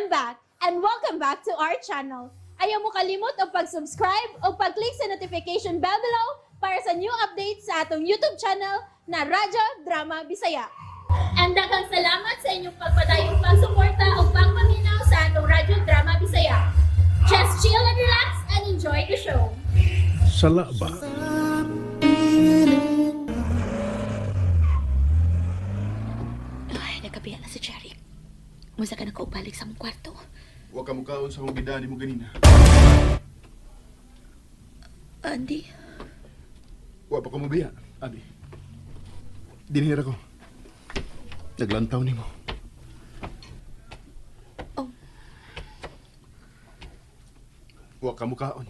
I'm back and welcome back to our channel. Ayaw mo kalimot og pag-subscribe o pag-click sa notification bell below para sa new updates sa atong YouTube channel na Radyo Drama Bisaya. And daghang salamat sa inyong pagpadayong pagsuporta o pagpaminaw sa atong Radyo Drama Bisaya. Just chill and relax and enjoy the show. Sala ba? Ay, nagkabiya na si Cherry. Musa ka na kaubalik sa mong kwarto. Huwag ka mukaon sa akong gidani mo ganina. Andy, Wa pa ko mobiya, abi. Dinhira ko. Naglantaw nimo. Oh. Wa ka mukaon.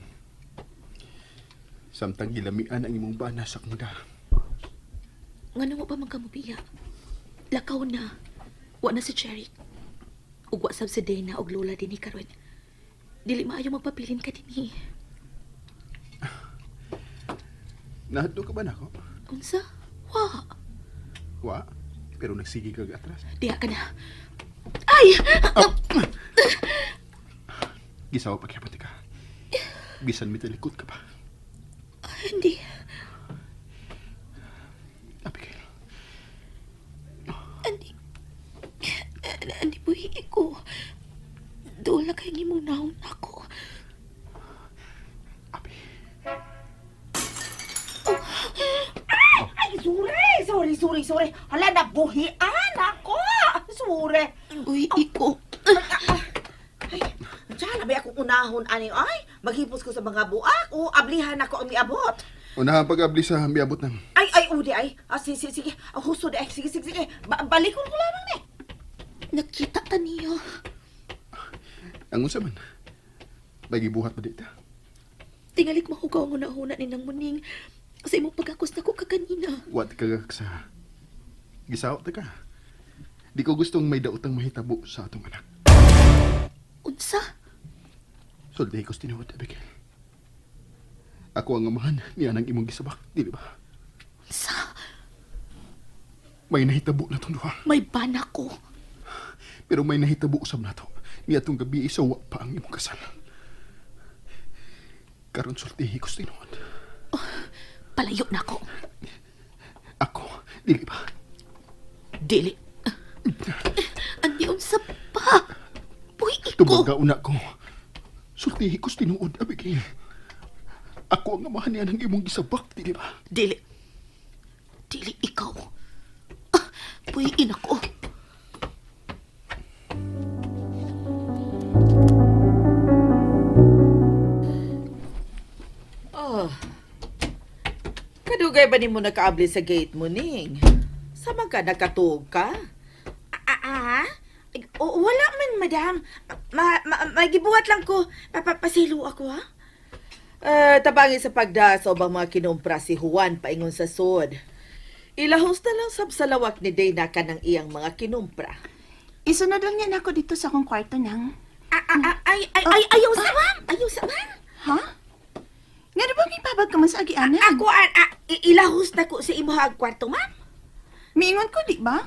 Samtang gilamian ang imong bana sa akong da. Ngano mo pa man ka mobiya? Lakaw na. Wa na si Cherry. Ug wa sab si Dana og Lola dinhi karon. Dili maayo magpabilin ka dinhi. Nahadto ka ba nako? Unsa? Wa. Wa. Pero nagsige kag atras. Diha ka na. Ay! Gisawa pa gyapon ka. Bisan mitalikod ka pa. Andy, Abigail. Andy. Andy, buhi ko. Doon na kay imong naon ako. Abi. Ay, sorry, sorry, sorry, sorry. Hala, nabuhian ako. Sorry. Buhi ko. Ay, diyan, abi akong unahon ani ay. Maghipos ko sa mga buak o ablihan ako ang miabot. Unahan pag-abli sa miabot nang. Ay, ay, udi ay. Ah, sige, sige, sige. Ah, huso di ay. Sige, sige, sige. Balikon ko lamang ni. Nakita ta niyo. Ang unsa man. May gibuhat pa dita. Tingalik mahugaw ang una-una ni nang muning sa imong pagakos nako kaganina. Wa ka sa Gisaw ta ka. Di ko gustong may daotang mahitabo sa atong anak. Unsa? Sulti ko tinuod, Abigail. Ako ang amahan niya ng imong gisabak, dili ba? Unsa? May nahitabo na tong duha, May bana ko. pero may nahitabo usab nato. Niya atong gabi isa wa pa ang imong kasal. Karon sultihi ko tinuod. Palayo na ko. Ako, dili ba? Dili. Andi unsa pa? Buhi ko. Tumaga una ko. Sultihi ko tinuod, Abigail. Ako ang amahan niya ng imong gisabak, dili ba? Dili. Dili ikaw. Ah, buhiin ako. Oh. Kadugay ba nimo nakaabli sa gate mo, Ning? Sama ka, nakatuog ka? Ah, ah? Ay, wala man, madam. Magibuhat lang ko. Papapasilo ako, ha? Eh, tabangi sa pagda sa ubang mga kinumpra si Juan paingon sa sod. Ilahos na lang sab sa lawak ni Dana kanang iyang mga kinumpra. Isunod lang niya nako dito sa akong kwarto nang. Ah, ah, ah, ay, ay, ay, ayaw sa ma'am! Ayaw sa ma'am! Ha? Nga na ba may babag ka man sa agianan? Ako, ah, ah, ilahos na ko sa imuha ang kwarto, ma'am. Miingon ko, di ba?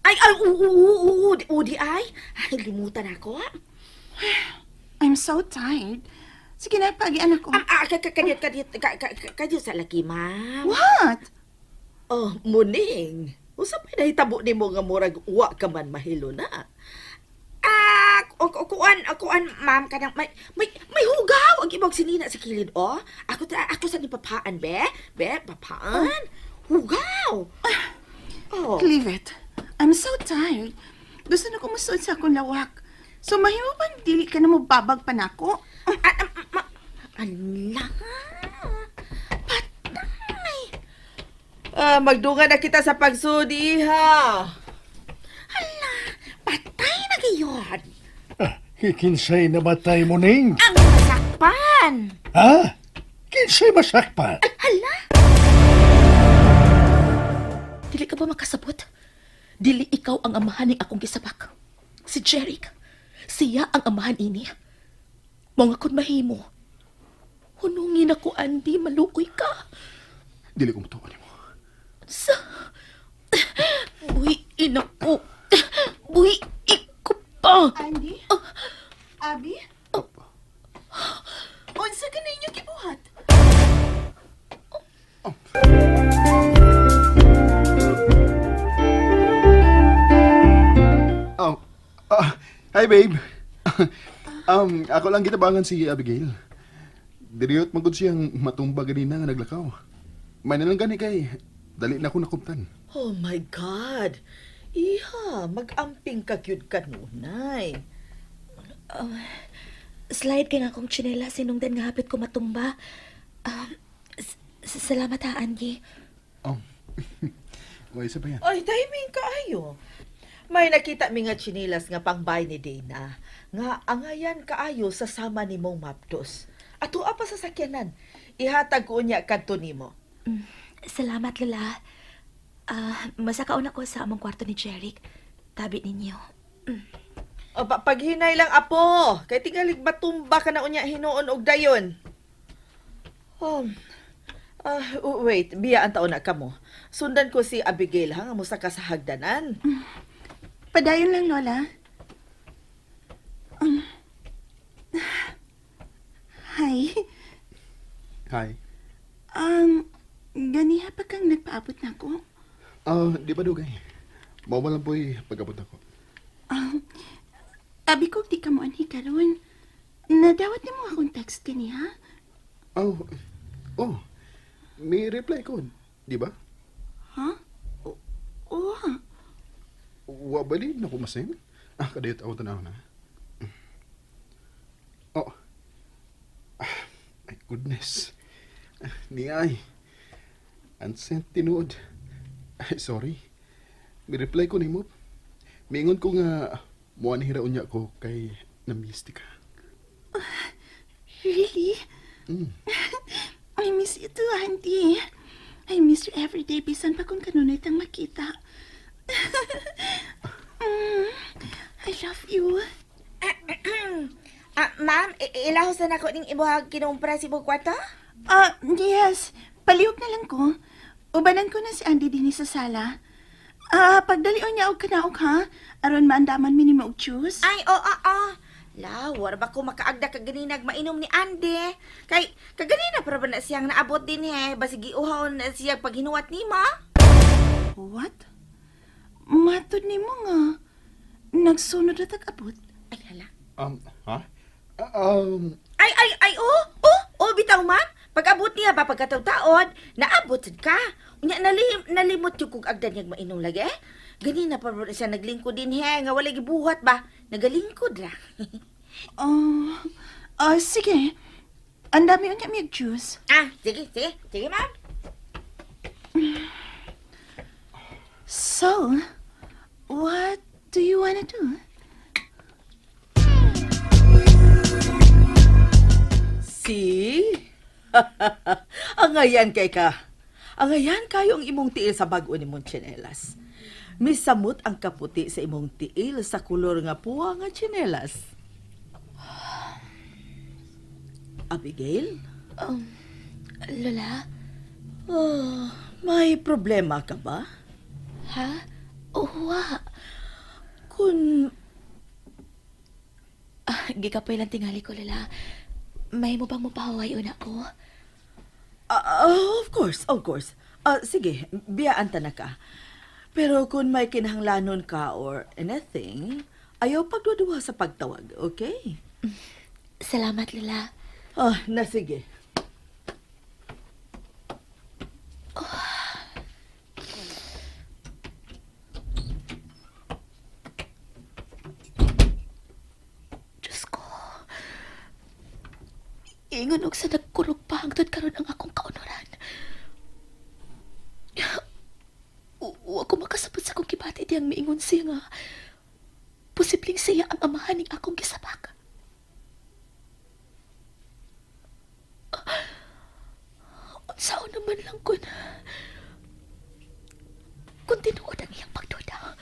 Ay, ay, oo, oo, oo, oo, di ay. Ay, limutan ako, ha? I'm so tired. Sige na, paagian ako. Ah, ah, kadiyot, kadiyot, kadiyot sa laki, ma'am. What? Oh, muning. Usa pa'y nahitabo nimo nga murag uwa ka man mahilo na. Ah, kuan, kuan, ma'am, kanang may hugaw ang imong sinina sa kilid, oh. Ako ta, ako sa ni papaan, be. Be, papaan. Hugaw. Oh. Leave it. I'm so tired. Gusto na ko musuod sa akong lawak. So, mahimo pa dili ka na mo babag pa nako? Ah, ah, ala. Patay. Ah, magdungan na kita sa pagsudi, ha. Ala, patay na gayon. Ah, kinsay namatay mo ning? Ang masakpan. Ha? Kinsay masakpan? Hala. Dili ka ba makasabot? Dili ikaw ang amahan ning akong gisabak. Si Jeric. Siya ang amahan ini. Mao nga kun mahimo. Hunungin ako, Andy. Maluoy ka. Dili ko mutuo nimo. Sa... Buhiin ako. Buhiin ko pa. Andy? Abi? Unsa ka na inyong gibuhat? Oh, ah, hi babe. Ako lang gitabangan si Abigail. Diriyot magud siyang matumba ganina nga naglakaw. May nalang gani kay dali na ko nakuptan. Oh my God! Iha, mag-amping ka gyud kanunay. Slide kay nga akong tsinela sinungdan nga hapit ko matumba. Salamat ha, Angie. Oh. Way sa pa yan. Ay, timing kaayo. May nakita mi nga tsinilas nga pangbay ni Dana. Nga angayan kaayo sa sama ni mong mapdos. Ato pa sa sakyanan. Ihatag ko niya kadto nimo. Salamat, Lola. Ah, masakaon ako sa among kwarto ni Jeric. Tabi ninyo. O, paghinay lang apo. Kay tingalig matumba ka na unya hinuon og dayon. Oh, wait, biya ang taon na kamo. Sundan ko si Abigail ha, nga musa ka sa hagdanan. Padayon lang, Lola. Hi. Hi. Ganiha pa kang nagpaabot na ako? Ah, di ba dugay? Mao man lang po'y pag-abot ako. Abi ko di ka mo anhi karon. Nadawat nimo akong text kaniha? Oh, oh. May reply ko, di ba? Ha? Oh. Wa ba di na ko masin? Ah, kadayot ako tanaw na. Oh. Ah, my goodness. Ah, ni ay. Unsent tinuod. Ay, sorry. May reply ko nimo. Miingon ko nga mo ani hiraon niya ko kay na-miss ka. Really? Mm. I miss you too, Auntie. I miss you every day bisan pa kung kanunay tang makita. I love you. Ah, ma'am, ilahos na nako ning imuhag kinumpra si kwarto? Ah, yes. Palihog na lang ko. Ubanan ko na si Andy dinhi sa sala. Ah, pagdalion niya og kanaog ha. Aron maandaman mi nimo og juice. Ay, oo, oo. Oh, La, war ba ko makaagda kaganinag mainom ni Ande? Kay, kaganina para ba na siyang naabot din eh. Basig giuhaw na siya paghinuwat ni ma. What? Matod nimo nga nagsunod na tag-abot. Ay, hala. Ha? Ah, Ay, ay, ay, oh, oh, oh, bitaw ma'am. Pag-abot niya ba pagkataw-taon, naabot sad ka. Unya, nalimot yung kung agda niyag mainom lagi eh. Ganina pa ba na siya naglingkod din he, nga walay gibuhat ba? Nagalingkod ra. Oh, oh sige. Ang dami unya mi og juice. Ah, sige, sige, sige ma'am. So, what do you wanna do? See? Angayan kay ka. Angayan kayo ang imong tiil sa bag-o nimong tsinelas. Misamot ang kaputi sa imong tiil sa kolor nga puwa nga tsinelas. Abigail? Lola? Oh, may problema ka ba? Ha? Uwa. Kun Ah, gikapoy lang tingali ko, Lola. May mo bang mapahaway una ko? Ah, of course, of course. Ah, sige, biyaan ta na ka. Pero kung may kinahanglanon ka or anything, ayaw pagduduwa sa pagtawag, okay? Salamat, Lola. Ah, na sige. Diyos ko. Ingon og sa nagkurog pa hangtod karon ang akong kaunuran. Wa ko makasabot sa akong gibati diyang miingon siya nga posibleng siya ang amahan ning akong gisabak. Unsaon naman lang kung tinuod ang iyang pagduda.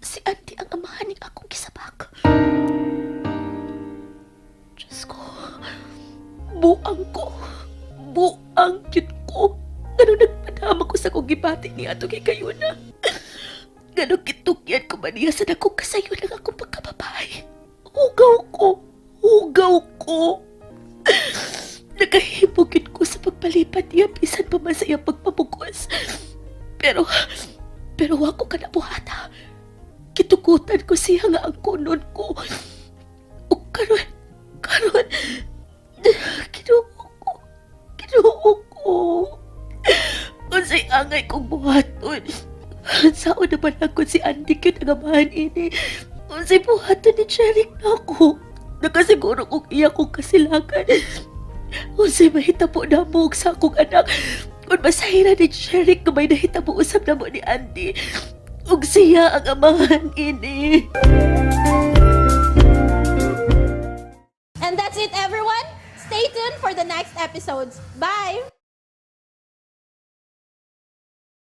Si Andy ang amahan ning akong gisabak. Diyos ko, buang ko. Buang yun ko. Ganun nagpadama ko sa kong gibati ni ato kay kayo na. Ganun kitukyan ko man niya sa dakong kasayo ng akong pagkababay. Hugaw ko. Hugaw ko. Nakahimo gyud ko sa pagpalipat niya bisan pa man sa iyang pagpamugos. Pero wa ko kanabuhata. Gitugutan ko siya nga ang kunon ko. Ug karon, Ginoo ko. Ginoo ko. Unsay angay kong buhaton. Sao naman ako si Andy gyud ang amahan ini. Unsay buhaton ni Jeric nako. Nakasiguro kong iya kong kasilagan. Unsay mahitabo namo og sa akong anak. Kung masahira ni Jeric nga may nahitabo usab namo ni Andy. Ug siya ang amahan ini. And that's it, everyone. Stay tuned for the next episodes. Bye!